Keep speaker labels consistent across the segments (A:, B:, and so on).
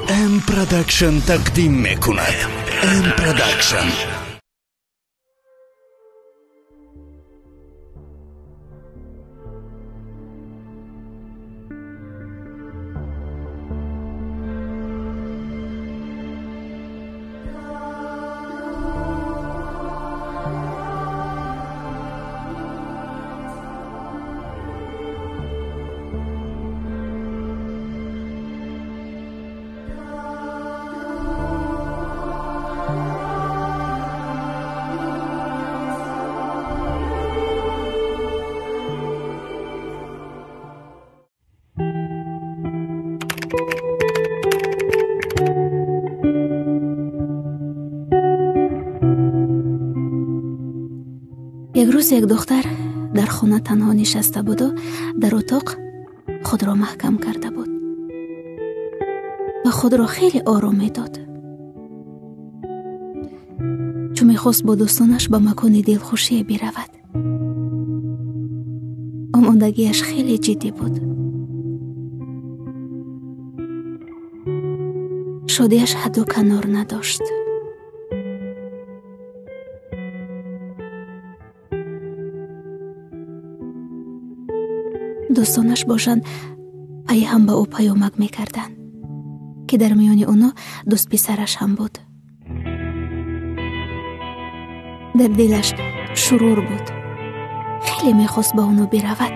A: М Продакшн тақдим мекунад. М Продакшн.
B: Як рӯз як духтар дар хона танҳо нишаста буду дар утоқ худро маҳкам карда буд ва худро хеле ором медод. Чун мехост бо дӯстонаш ба макони дилхушие биравад. Омодагиаш хеле ҷиддӣ буд. Шодиаш ҳадду канор надошт. Дӯстонаш бошанд пайи ҳам ба ӯ паёмак мекарданд, ки дар миёни оно дӯстписараш ҳам буд. Дар дилаш шурур буд. Хеле мехост ба оно биравад,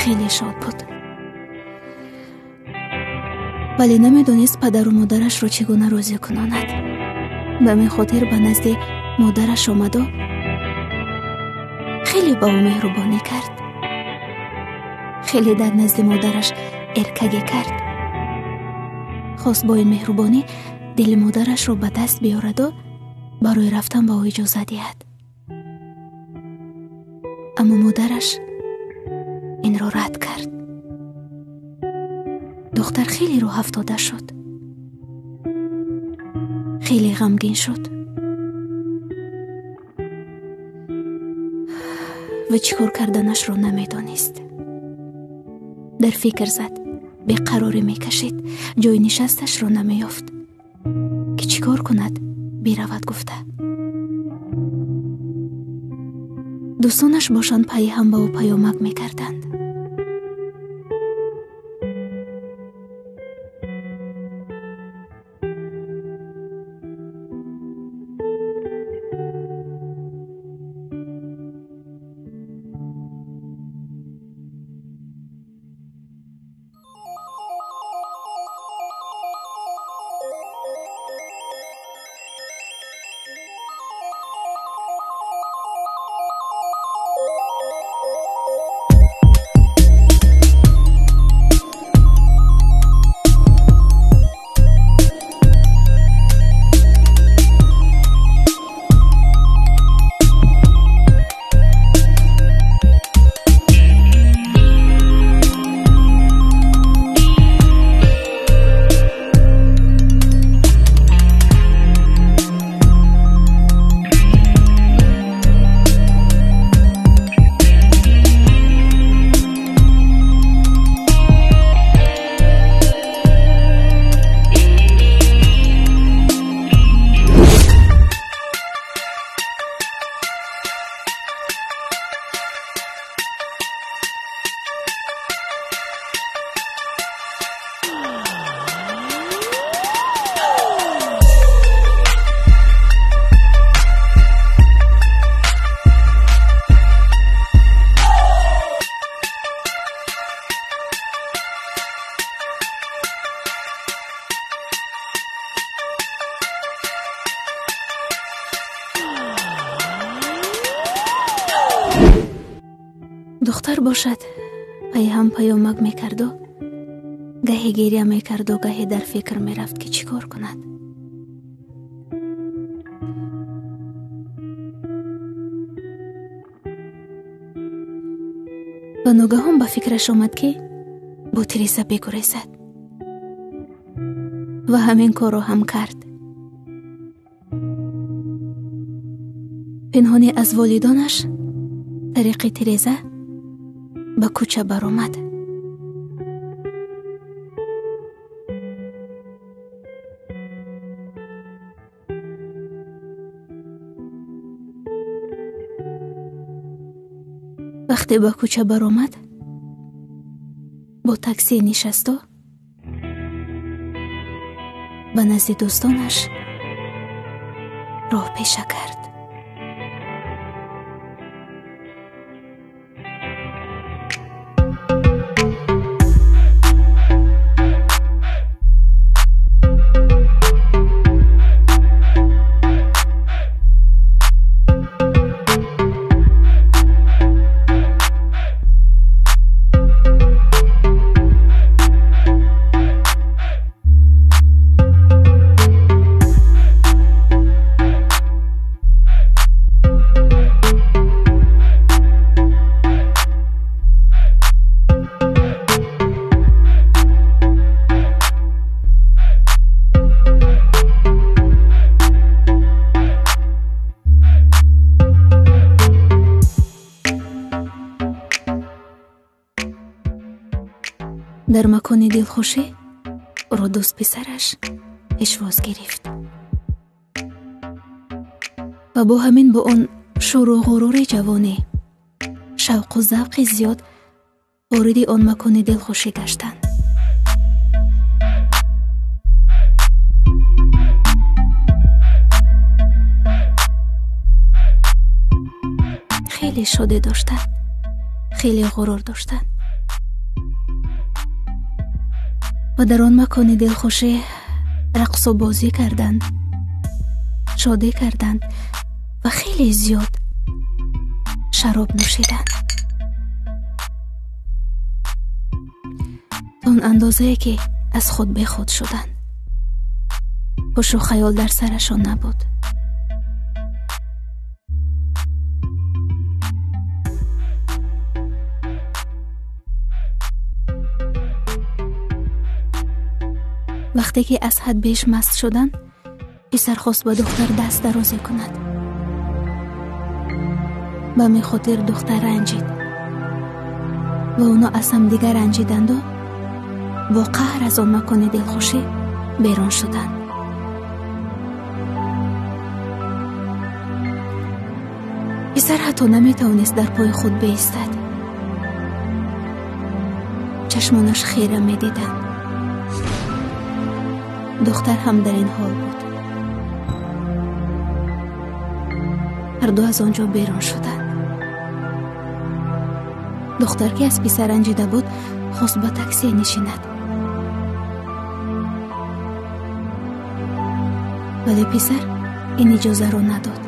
B: хеле шод буд. Вале намедонист падару модарашро чӣ гуна розӣ кунонад. Ба ҳамин хотир ба назди модараш омаду хеле ба ӯ меҳрубонӣ кард. Хеле дар назди модараш эркагӣ кард. Хост бо ин меҳрубонӣ дили модарашро ба даст биёраду барои рафтан ба ӯ иҷоза диҳад. Аммо модараш инро рад кард. Духтар хеле рӯҳафтода шуд. Хеле ғамгин шуд. Ва чӣ кор карданашро намедонист. Дар фикр зад, беқарорӣ мекашид, ҷои нишасташро намеёфт. Ки чӣ кор кунад, биравад гуфта. Дӯстонаш бошанд пайи ҳам ба ӯ паёмак мекарданд. Духтар бошад пайи ҳам паёмак мекарду, гаҳе гиря мекарду, гаҳе дар фикр мерафт, ки чӣ кор кунад. Ва ногаҳон ба фикраш омад, ки бо тиреза бигурезад. Ва ҳамин корро ҳам кард. Пинҳонӣ аз волидонаш тариқи тиреза ба кӯча баромад. Вақте ба кӯча баромад, бо такси нишасту ба назди дӯстонаш роҳ пеша кард. Дар макони дилхушӣ ӯро дӯст писараш пешвоз гирифт ва бо ҳамин бо он шӯру ғурури ҷавонӣ, шавқу завқи зиёд вориди он макони дилхушӣ гаштанд. Хеле шодӣ доштанд, хеле ғурур доштанд ва дар он макони дилхушӣ рақсу бозӣ карданд, шодӣ карданд ва хеле зиёд шароб нӯшиданд. То он андозае ки аз худ бехуд шуданд. Ҳушу хаёл дар сарашон набуд. Вақте ки аз ҳад беш маст шуданд, писар хост ба духтар даст дарозӣ кунад. Ба ҳамин хотир духтар ранҷид ва оно аз ҳамдигар ранҷиданду бо қаҳр аз он макони дилхушӣ берун шуданд. Писар ҳатто наметавонист дар пои худ биистад. Чашмонаш хира медиданд. Духтар ҳам дар ин ҳол буд. Ҳарду аз он ҷо берун шуданд. Духтар ки аз писар ранҷида буд, хост ба такси нишинад. Вале писар ин иҷозаро надод.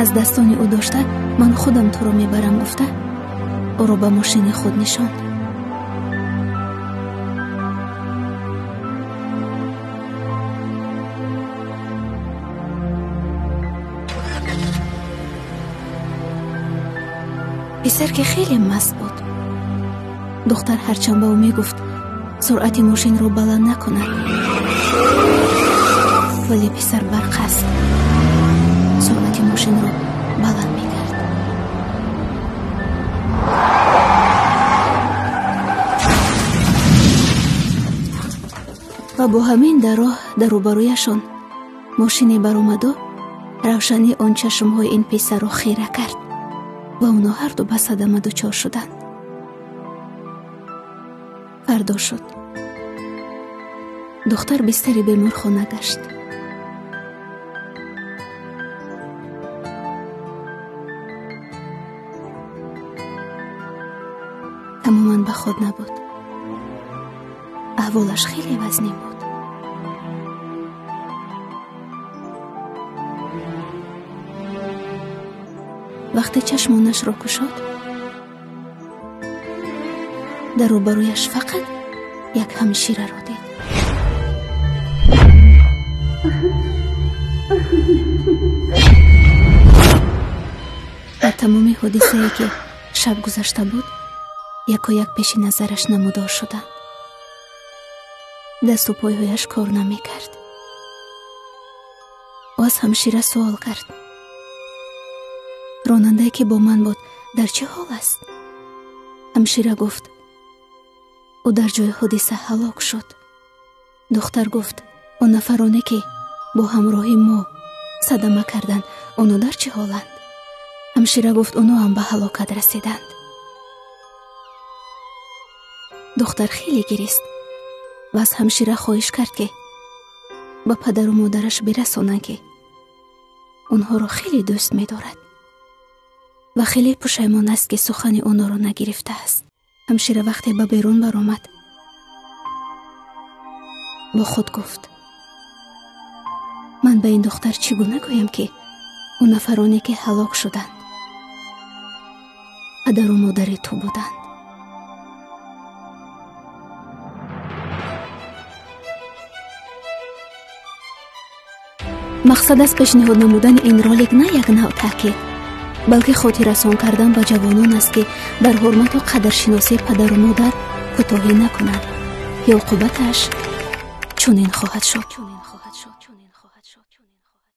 B: Аз дастони ӯ дошта, ман худам туро мебарам гуфта, ӯро ба мошини худ нишонд. Писар ки хеле маст буд, духтар ҳарчанд ба ӯ мегуфт суръати мошинро баланд накунад, вале писар барқаст суръати мошинро баланд мекард. Ва бо ҳамин дар роҳ дар рӯбарӯяшон мошине баромаду равшании он чашмҳои ин писарро хира кард ва оно ҳарду ба садама дучор шуданд. Фардо шуд. Духтар бистари беморхона гашт. Тамоман ба худ набуд. Аҳволаш хеле вазнин буд. Вақте чашмонашро кушод, дар рӯбарӯяш фақат як ҳамшираро дид. Ва тамоми ҳодисае ки шаб гузашта буд, якояк пеши назараш намудор шуданд. Дасту пойҳояш кор намекард. Ӯ аз ҳамшира суол кард: ронандае ки бо ман буд дар чӣ ҳол аст? Ҳамшира гуфт: Ӯ дар ҷои ҳодиса ҳалок шуд. Духтар гуфт: он нафароне ки бо ҳамроҳи мо садама карданд, оно дар чӣ ҳоланд? Ҳамшира гуфт: оно ҳам ба ҳалокат расиданд. Духтар хеле гирист ва аз ҳамшира хоҳиш кард, ки ба падару модараш бирасонанд, ки онҳоро хеле дӯст медорад ва хеле пушаймон аст, ки сухани онҳоро нагирифтааст. Ҳамшира вақте ба берун баромад, бо худ гуфт: ман ба ин духтар чӣ гуна гӯям, ки он нафароне ки ҳалок шуданд падару модари ту буданд? Мақсад аз пешниҳод намудани ин ролик на як нав таъкид, балки хотиррасон кардан ба ҷавонон аст, ки дар ҳурмату қадршиносии падару модар кӯтоҳӣ накунанд, ки оқибаташ чунин хоҳад шуд.